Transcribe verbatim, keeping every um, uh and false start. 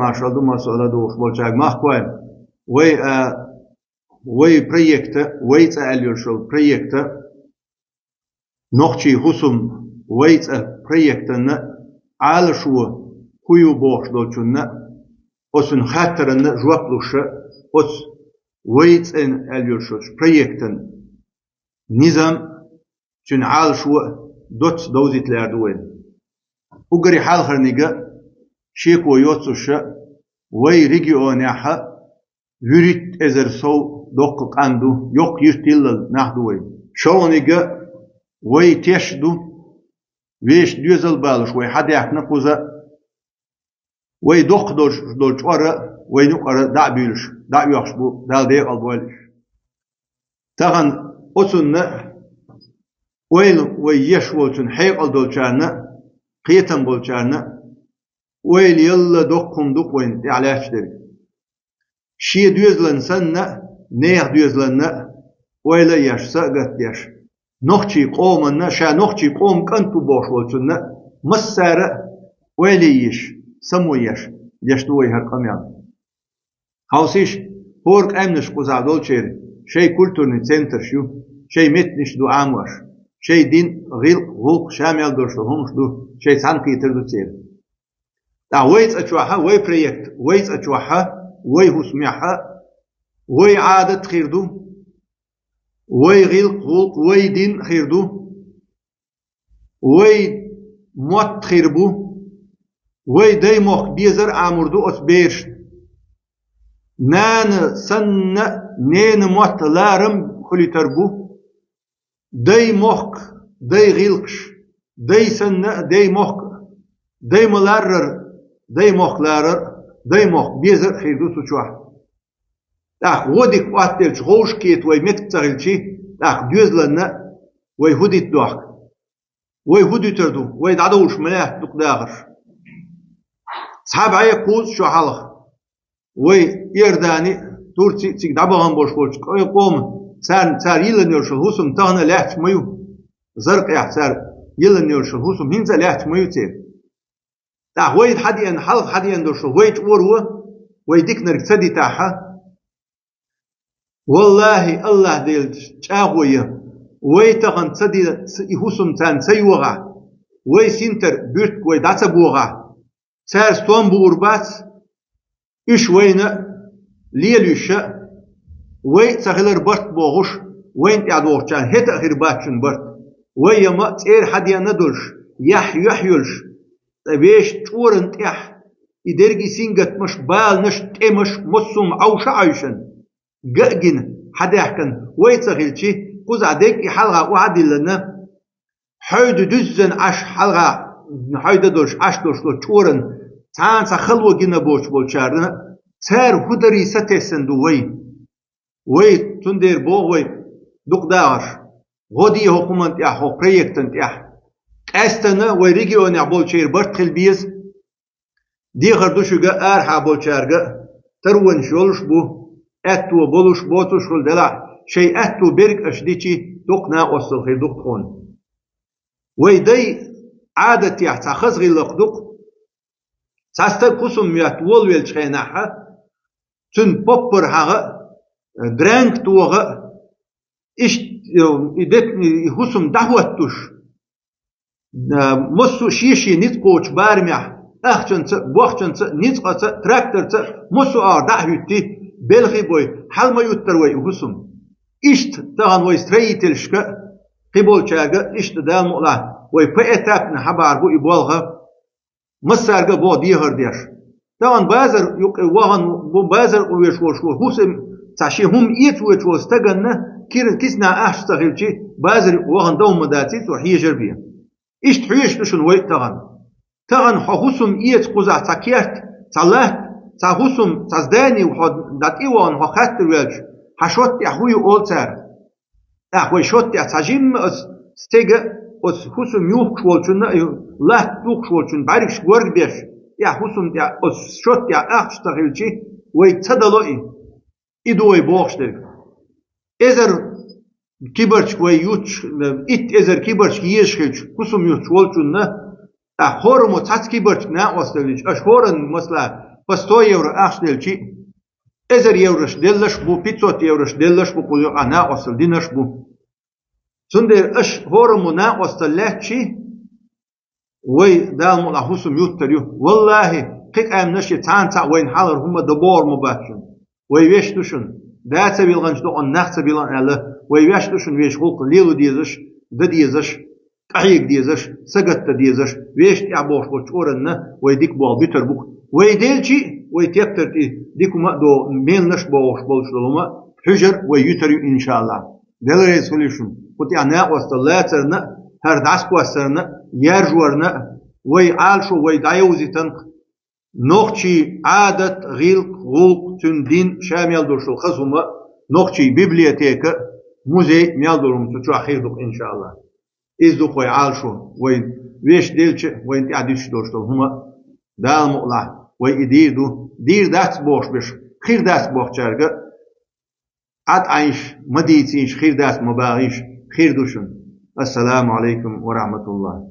Маршал ду, масала духуш болчаьрга махкой. Вай, а, вай проекта, вай цӀа аьлла йолуш йолу проекта, нохчий хӀусам вай цӀа проектанна Ӏалашо хӀу ю бохуш долчунна, оцунна хаттаранна жоп луша, оцу вай цӀена аьлла йолуш йолчу проектан низам, цуьнан Ӏалашо доцца довзийта лаьрду вайна. Уггаре хьалхарниг а шеко йоцуша, вай регионехьа вуьрхӀитта эзар сов доккха къам ду, йоккха юьртиллал нах ду вай. ШолгӀаниг а вай теш ду, вешан доьзал балуш вай хьадаьхна кхуза, вай доккха долуш долу чкъор а вайна юкъара дӀа а буьйлуш, дӀа а оьхуш бу, Дала декъал дойла уьш. Тахана оцунна а, ойла вай еш волчун хьекъал долчарна а, кхетам болчарна а, ойла ялла доккха хӀума ду-кх вайна тӀехь лаьтташ дерг. Шен доьзалан санна а, нехан доьзаланна а ойла а еш, са а гатдеш, нохчий къоманна, ша нохчий къоман кӀант ву бохуш волчунна а массара а ойла а еш, само еш, деш ду вай хӀара къамел. Хьовсийша, хӀора къаьмнаш кхузахь долчеран шайн культурный центраш ю, шайн меттанаш ду Ӏамош, шайн дин, гӀиллакх, гӀуллакх, ша мел долуш долу хӀуманаш ду, шайн цхьаьнакхетар ду церан. ТӀаккха вай цӀа чохьа, вай проект, вай цӀа чохьа, вай хӀусамехьа, вай Ӏадат хир ду, вай гӀиллакх, гӀуллакх, вай дин хир ду, вай мотт хир бу, вай даймохк безар а Ӏамор ду оцу берашна. Нана санна а, ненан мотт ларам а хуьлуьйтур бу, даймохк, дай гӀиллакхаш, дай санна а, даймохк, дай ма-ларрара, даймохк ларар а, даймохк безар а хир ду цу чохь. ТӀаккха гӀо дика Ӏоттаделча, гӀовшахкхета вай меттиг ца хилчи, тӀаккха доьзаланна а вай хӀу дитта дохку? Вай хӀу дуьтур ду? Вай дӀадовлуш ма лаьтта дукха дахарш. Цхьа бӀе кхузткъа шо хьалха вай Иордани, Турци цига дӀабахана болуш болчу къоман, царна, цара йиллина йолуш йолу хӀусам тахана а лаьтташ ма ю. Заркъехь цара йиллина йолуш йолу хӀусам хӀинца а лаьтташ ма ю церан. ТӀаккха вай хьадеана, хьалха хьадеана долуш вай чкъоро, вай диканиг ца дитахьа, валлахӀи, АллахӀ Делан чӀагӀо ян, вай тахана ца де, и хӀусам царна ца йогӀахь, вай синтар буьртиг вай дӀа ца богӀахь, цара стом буур бац, уьш вайна а лелуьйша а, вай а ца хилар барт бохуш, вайна тӀехь дохучарна хӀета а хир бац шуна барт. Вай яма а цӀера хьадеана долуш, яхь юьхь йолуш, ткъа вешан чкъоран тӀехь и дерриге сингаттамаш, баланаш, тӀемаш, массо а Ӏовша а Ӏовшана, ган а гина, хьадаьхкина вай ца хилчи, кхузахь дерг и хьалха охьа а диллина, хьойда дуьззина Ӏаш хьалха, хьойда долуш Ӏаш долуш долчу чкъоран цхьана цхьа хало гина боцуш болчарна, цара хӀу дарий сатессан ду вай. Вай, цундела боху вай, дукха дахарш, гӀо де хӀокху хӀуманна тӀехь, хӀокху проектана тӀехь. Къаьстина вай регионехь болчеран барт хила беза. Дехар ду шуьга арахьа болчаьрга а, таронаш йолуш а бу, аьтто болуш, боцуш хуьлу делахь, шайн аьтто берг аша дичи, дукха накъосталла хир ду-кх тхуна. Вай дай Ӏадатехь цхьа хаза гӀиллакх ду-кх. Цхьа стаг хӀусам моьтту волавеллачу хенахьа, цуьнан поппар хьагӀа а, дрянг тогӀа а, иштта, и дек-, и хӀусам дӀахӀоттуш, а, массо а шен-шен ницкъ кхочу барамехь, ахчанца а, бохчанца а, ницкъаца а, тракторца а, массо а агӀор дӀа а хӀуьттий, белхий бой, хьала ма юттара вай и хӀусам. Иштта тахана вай строительшка а, кхиболчаьрга а, иштта Дала мукъалахь, вай поэтапно хьабахьар бу и болх а, массаьрга а боху дехар деш. Тахана базар юкъе вахана бу, базар юкъе веш волуш ву, хӀусам, цхьа шен хӀума эца воьдуш волу стаганна кира киснахь ахча ца хилчи, базар юкъе вахана дов ма даций цо хьежар бен. Иштта хьоьжуш ду шуна вай а тахана. Тахана хьо хӀусам эца кхузахь цхьа керт, цхьа латта, цхьа хӀусам, цхьа здани хьо дӀатӀевахана хьо хаттар ваьлча, хьан шот тӀехь хӀу ю олу цара. ТӀаккха вай шот тӀехь цхьа жимма оцу стега, оцу хӀусам юхкуш волчунна а, латта юхкуш волчунна бӀаьргаш горга беш, тӀехь хӀусам тӀехь, оцу шот тӀехь ахча ца хилчи, вайга ца дало и. И ду вай бохуш дерг. Эзар кибарчка вай юттуш, итт эзар кибарчка езаш хилча, хӀусам юттуш волчунна, тӀаккха хӀораммо цхьацца кибарчка накъосталла йича, аша хӀоранна, масала, по сто евро ахча делчи, эзар еврош деллаш бу, пятьсот еврош деллаш бу, кхуза юкъа накъостал динаш бу. Цундела аша хӀораммо накъостал лаьттачи, вай Дала мукъалахь хӀусам юттар ю. Валлахьи, кхин къаьмнаш я цхьана цхьаъ вайна хьалхара хӀума дан богӀур ма бац шуна. Вай вешта ду шуна. Да ца вилгӀанча докъан нах ца билгӀан аьлла, вай вешта ду шуна вешан гӀулакх лело дезаш, дан дезаш, къахьега дезаш, сагатта дезаш, вешта тӀехьа бохуш болчу чкъуранна вай дика болу буьтар бу-кх. Вай делчи, вай тептар тӀе дика хӀума а догӀу, мелнаш а богӀуш болуш долу хӀума, хьуьжар вай юьтар ю, иншааллахь. Дела реза хуьлийла шуна. Кху тӀехь накъостал лацарна а, хӀара дӀасакхоссарна а, яржорна а, вай Ӏалашо вай дӀайовзийтина-кх. Нохчийн Ӏадат, гӀиллакх, гӀуллакх, цуьнан дин, ша мел долуш долу хаза хӀума, нохчийн библиотека, музей мел долу хӀума цу чохь хир ду-кх, иншааллахь. Иза ду-кх вай Ӏалашо, вай вешан делча а, вайна тӀехь дуьсуш долуш долу хӀума а, Дала мукъалахь, вай и дийр ду, дийр дац бохуш берш, хир дац бохучаьрга а, Ӏад Ӏайша, ма дийцийша, хир дац ма бохийша, хир ду шуна. Ассаламу Ӏалайкум ва рахьматуллахь.